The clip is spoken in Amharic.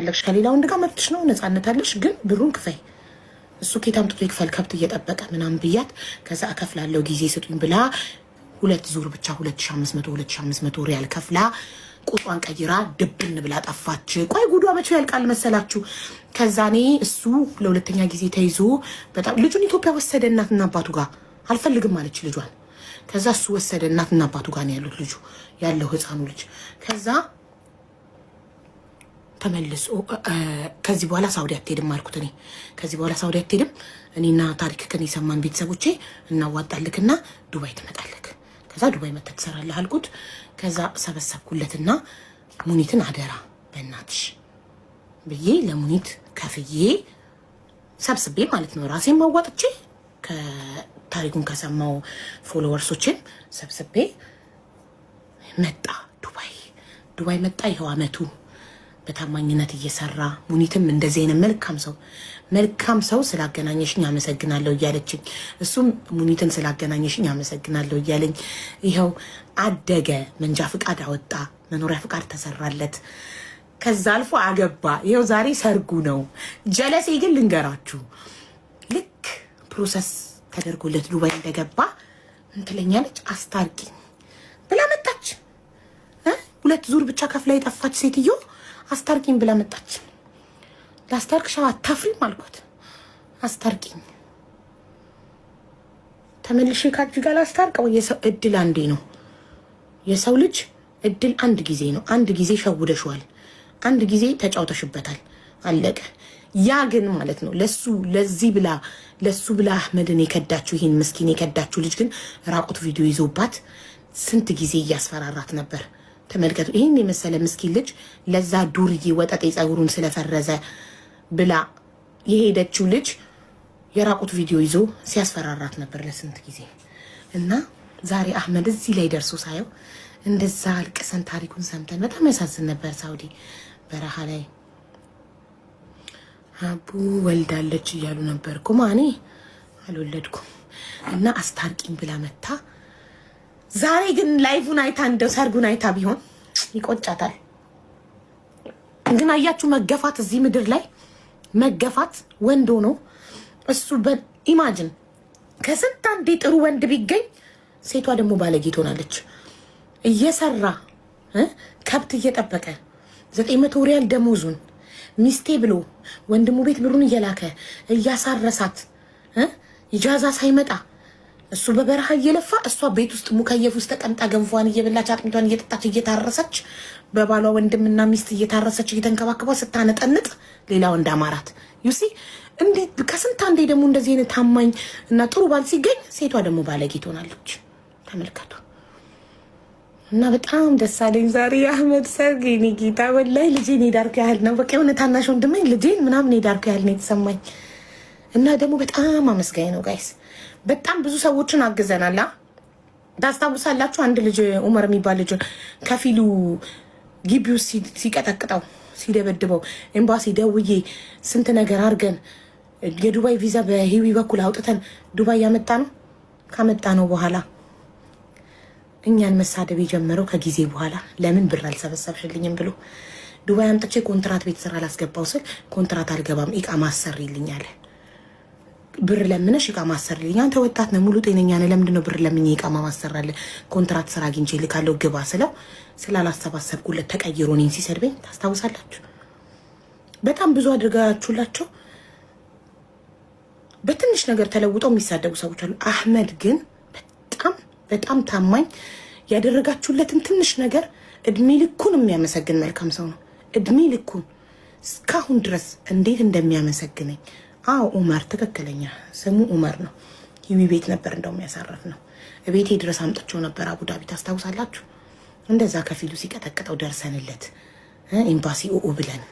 ከፈለግሽ ከሌላ ወንድ ጋር መብትሽ ነው፣ ነፃነት አለሽ። ግን ብሩን ክፈይ። እሱ ኬት አምጥቶ ይክፈል ከብት እየጠበቀ ምናምን ብያት፣ ከዛ እከፍላለሁ ጊዜ ስጡኝ ብላ ሁለት ዙር ብቻ 2500 2500 ሪያል ከፍላ ቁጧን ቀይራ ድብን ብላ ጠፋች። ቆይ ጉዷ መቼ ያልቃል መሰላችሁ? ከዛ እኔ እሱ ለሁለተኛ ጊዜ ተይዞ በጣም ልጁን ኢትዮጵያ ወሰደ እናትና አባቱ ጋር አልፈልግም አለች ልጇን። ከዛ እሱ ወሰደ እናትና አባቱ ጋር ነው ያሉት ልጁ ያለው ህፃኑ ልጅ። ከዛ ተመልሶ ከዚህ በኋላ ሳውዲ አትሄድም አልኩት። እኔ ከዚህ በኋላ ሳውዲ አትሄድም፣ እኔና ታሪክህን የሰማን ቤተሰቦቼ እናዋጣልክና ዱባይ ትመጣለክ። ከዛ ዱባይ መተህ ትሰራለህ አልኩት። ከዛ ሰበሰብኩለትና ሙኒትን አደራ በእናትሽ ብዬ ለሙኒት ከፍዬ ሰብስቤ ማለት ነው ራሴን ማዋጥቼ ታሪኩን ከሰማው followers ኦችን ሰብስቤ መጣ ዱባይ። ዱባይ መጣ። ይኸው አመቱ በታማኝነት እየሰራ ሙኒትም እንደዚህ አይነት መልካም ሰው መልካም ሰው ስላገናኘሽኝ አመሰግናለሁ እያለችኝ፣ እሱም ሙኒትን ስላገናኘሽኝ አመሰግናለሁ እያለኝ ይኸው አደገ። መንጃ ፍቃድ አወጣ፣ መኖሪያ ፍቃድ ተሰራለት። ከዛ አልፎ አገባ። ይኸው ዛሬ ሰርጉ ነው። ጀለሴ ግን ልንገራችሁ፣ ልክ process ተደርጎለት ዱባይ እንደገባ ምን ትለኛለች? አስታርቂኝ ብላ መጣች። ሁለት ዙር ብቻ ከፍላ የጠፋች ሴትዮ አስታርቂኝ ብላ መጣች። ላስታርቅሽ አታፍሪም አልኳት። አስታርቂኝ ተመልሼ ከአንቺ ጋር ላስታርቀው። የሰው እድል አንዴ ነው። የሰው ልጅ እድል አንድ ጊዜ ነው። አንድ ጊዜ ሸውደሽዋል። አንድ ጊዜ ተጫውተሽበታል። አለቀ። ያ ግን ማለት ነው ለሱ ለዚህ ብላ ለሱ ብላ አህመድን የከዳችው ይህን ምስኪን የከዳችው ልጅ ግን ራቁት ቪዲዮ ይዞባት ስንት ጊዜ እያስፈራራት ነበር። ተመልከቱ። ይህን የመሰለ ምስኪን ልጅ ለዛ ዱርዬ ወጠጤ ጸጉሩን ስለፈረዘ ብላ የሄደችው ልጅ የራቁት ቪዲዮ ይዞ ሲያስፈራራት ነበር ለስንት ጊዜ። እና ዛሬ አህመድ እዚህ ላይ ደርሶ ሳየው እንደዛ አልቅሰን ታሪኩን ሰምተን በጣም ያሳዝን ነበር። ሳውዲ በረሃ ላይ አቡ ወልዳለች እያሉ ነበር እኮ ማኔ አልወለድኩም። እና አስታርቂኝ ብላ መታ። ዛሬ ግን live ኡን አይታ እንደው ሰርጉን አይታ ቢሆን ይቆጫታል። ግን አያችሁ መገፋት፣ እዚህ ምድር ላይ መገፋት ወንድ ሆኖ እሱ imagine ከስንት አንዴ ጥሩ ወንድ ቢገኝ ሴቷ ደግሞ ባለጌ ትሆናለች። እየሰራ ከብት እየጠበቀ 900 ሪያል ደሞዙን ሚስቴ ብሎ ወንድሙ ቤት ብሩን እየላከ እያሳረሳት إجازة ሳይመጣ እሱ በበረሃ እየለፋ እሷ ቤት ውስጥ مكيف ውስጥ ተቀምጣ ገንፏን እየበላች አጥሚቷን እየጠጣች እየታረሰች በባሏ ወንድምና ሚስት እየታረሰች እየተንከባከቧ ስታነጠንጥ ሌላ ወንድ አማራት። You see እንዴት ከስንት አንዴ ደግሞ እንደዚህ አይነት ታማኝ እና ጥሩ ባል ሲገኝ ሴቷ ደግሞ ባለጌ ትሆናለች። ተመልከቱ። እና በጣም ደስ አለኝ ዛሬ የአህመድ ሰርግ። የእኔ ጌታ ወላሂ ልጄን የዳርኩ ያህል ነው። በቃ የሆነ ታናሽ ወንድሜን ልጄን ምናምን የዳርኩ ያህል ነው የተሰማኝ። እና ደግሞ በጣም አመስጋኝ ነው guys። በጣም ብዙ ሰዎችን አግዘናል። ታስታውሳላችሁ? አንድ ልጅ ኡመር የሚባል ልጅ ከፊሉ ግቢው ሲቀጠቅጠው ሲደበድበው ኤምባሲ ደውዬ ስንት ነገር አድርገን የዱባይ ቪዛ በሂዊ በኩል አውጥተን ዱባይ ያመጣ ነው። ካመጣ ነው በኋላ እኛን መሳደብ የጀመረው ከጊዜ በኋላ ለምን ብር አልሰበሰብሽልኝም ብሎ ዱባይ አምጥቼ ኮንትራት ቤት ስራ ላስገባው ስል ኮንትራት አልገባም إقامة አሰሪልኝ አለ። ብር ለምነሽ إقامة አሰሪልኝ። አንተ ወጣት ነህ፣ ሙሉ ጤነኛ ነህ። ለምንድን ነው ብር ለምኜ إقامة ማሰራለህ? ኮንትራት ስራ አግኝቼ ልካለው ግባ ስለው ስላላሰባሰብኩለት ተቀይሮ እኔን ሲሰድበኝ ታስታውሳላችሁ። በጣም ብዙ አድርጋችሁላቸው በትንሽ ነገር ተለውጠው የሚሳደቡ ሰዎች አሉ። አህመድ ግን በጣም በጣም ታማኝ፣ ያደረጋችሁለትን ትንሽ ነገር እድሜ ልኩን የሚያመሰግን መልካም ሰው ነው። እድሜ ልኩን እስካሁን ድረስ እንዴት እንደሚያመሰግነኝ። አዎ ኡመር፣ ትክክለኛ ስሙ ኡመር ነው። ሂዊ ቤት ነበር እንደውም ያሳረፍ ነው። ቤቴ ድረስ አምጥቼው ነበር አቡዳቢ፣ ታስታውሳላችሁ። እንደዛ ከፊሉ ሲቀጠቅጠው ደርሰንለት ኤምባሲ ኡኡ ብለን